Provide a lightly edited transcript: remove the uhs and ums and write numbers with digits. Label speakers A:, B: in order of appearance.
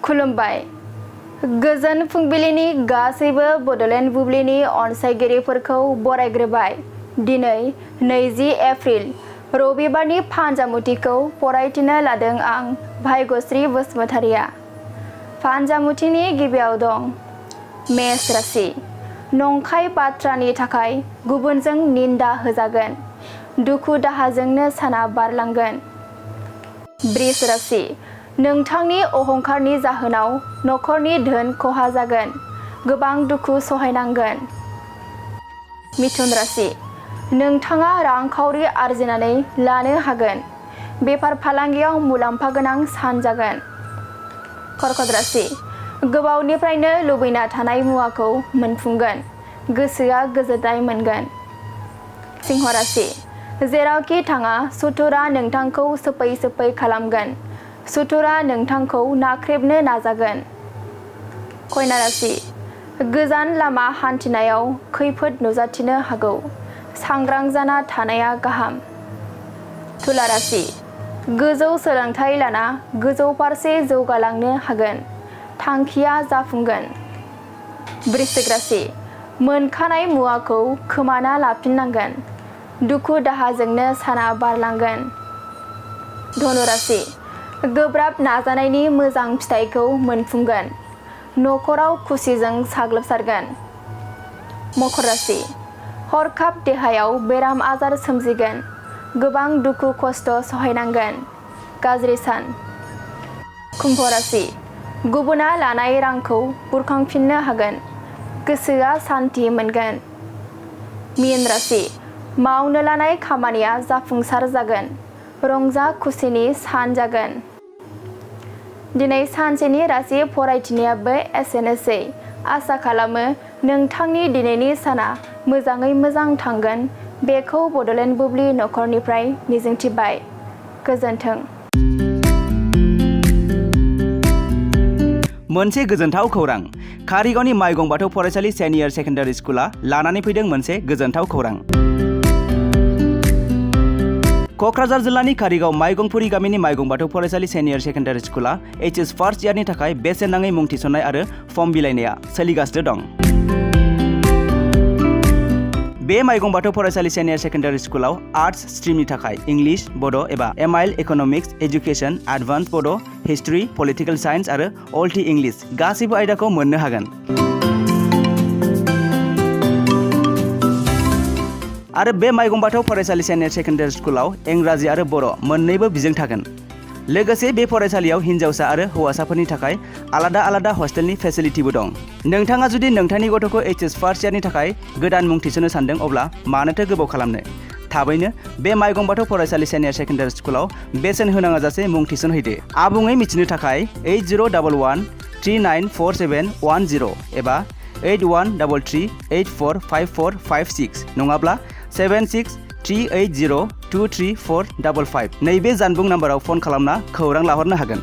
A: खुलुमबाय। गोजोन फुंबिलिनि गासैबो बड'लेण्ड बुब्लिनि अनसायगिरिफोरखौ बरायग्रोबाय। दिनै 20 एप्रिल रबिबारनि फानजामुथिखौ फरायथिनो लादों आं भाग्यश्री बसुमतारिया। फानजामुथिनि गिबियाव दं मेष राशि। नंखाय बाथ्रानि थाखाय गुबुनजों निन्दा होजागोन। दुखु दाहाजोंनो साना बारलांगोन। बृष राशि। नोंथांनि अहंकारनि जाहोनाव नखरनि धोन खहा जागोन। गोबां दुखु सहायनांगोन। मिथुन राशि। नोंथाङा रांखावरि आरजिनानै लानो हागोन। बेफार फालांगियाव मुलाम्फा गोनां सान जागोन। कर्कट राशि। गोबावनिफ्रायनो लुबैना थानाय मुवाखौ मोनफुंगोन। गोसोआ गोजोननाय मोनगोन। सिंह राशि। जेरावखि थाङा सुथुरा नोंथांखौ सोपै खालामगोन। सुथुरा नोंथांखौ नाख्रेबनो नाजागोन। कन्या राशि। गोजान लामा हान्थिनायाव खैफोद नुजाथिनो हागौ। सांग्रां जाना थानाया गाहाम। तुला राशि। गोजौ सोलोंथाइ लाना गोजौ फारसे जौगालांनो हागोन। थांखिया जाफुंगोन। वृश्चिक राशि। मोनखानाय मुवाखौ खोमाना लाफिननांगोन। दुखु दाहाजोंनो साना बारलांगोन। धनु राशि। गोब्राब नाजानायनि मोजां फिथाइखौ मोनफुंगोन। नखराव खुसिजों साग्लोबसारगोन। मकर राशि। हरखाब देहायाव बेराम आजार सोमजिगोन। गोबां दुखु खस्थ सहायनांगोन। गाज्रि सान। कुम्भ राशि। गुबुना लानाय रांखौ बुरखांफिननो हागोन। गोसोआ सान्थि मोनगोन। मीन राशि। मावनो लानाय खामानिया जाफुंसार जागोन। रंजा खुसिनि सान जागोन। दिनै सानसेनि राशि फरायथिनायाबो एसेनोसै। आसा खालामो नोंथांनि दिनैनि साना मोजाङै मोजां थांगोन। बेखौ बड'लेण्ड बुब्लि नखरनिफ्राय मिजिंथिबाय। गोजोन्थों।
B: मोनसे गोजोनथाव खौरां। कारिगावनि माइगं बाथौ फरायसालि सिनियर सेकेन्डारि स्कुला लानानै फैदों मोनसे गोजोनथाव खौरां। क'क्राझार जिल्लानि कारिगाव माइगंफुरि गामिनि माइगं बाथौ फरायसालि सिनियर सेकेन्डारि स्कुला HS फार्स्ट इयारनि थाखाय बेसेन नाङै मुं थिसननाय आरो फर्म बिलाइनाया सोलिगासिनो दं। बे माइगं बाथौ फरायसालि सिनियर सेकेन्डारि स्कुलाव आर्ट्स स्ट्रिमनि थाखाय इंलिश, बड' एबा MIL इक'नमिक्स, एजुकेसन, एडभान्स बड', हिस्ट्रि, पलिटिकेल साइन्स आरो अल टि इंलिश गासैबो आयदाखौ मोननो हागोन। आरो बे माइगं बाथौ फरायसालि सिनियर सेकेन्डारि स्कुलाव इंराजि आरो बर' मोन्नैबो बिजों थागोन। लोगोसे बे फरायसालियाव हिन्जावसा आरो हौवासाफोरनि थाखाय आलादा आलादा हस्टेलनि फेसिलिटिबो दं। नोंथाङा जुदि नोंथांनि गथ'खौ HS फार्स्ट इयारनि थाखाय गोदान मुं थिसननो सानदों अब्ला मानोथो गोबाव खालामनो? थाबैनो बे माइगं बाथौ फरायसालि सिनियर सेकेन्डारि स्कुलाव बेसेन होनाङा जासे मुं थिसनहैदो। आबुङै मिथिनो थाखाय 8011394710 एबा 8133845456 नङाब्ला 7638023455 नैबे जानबुं नाम्बाराव फन खालामना खौरां लाहरनो हागोन।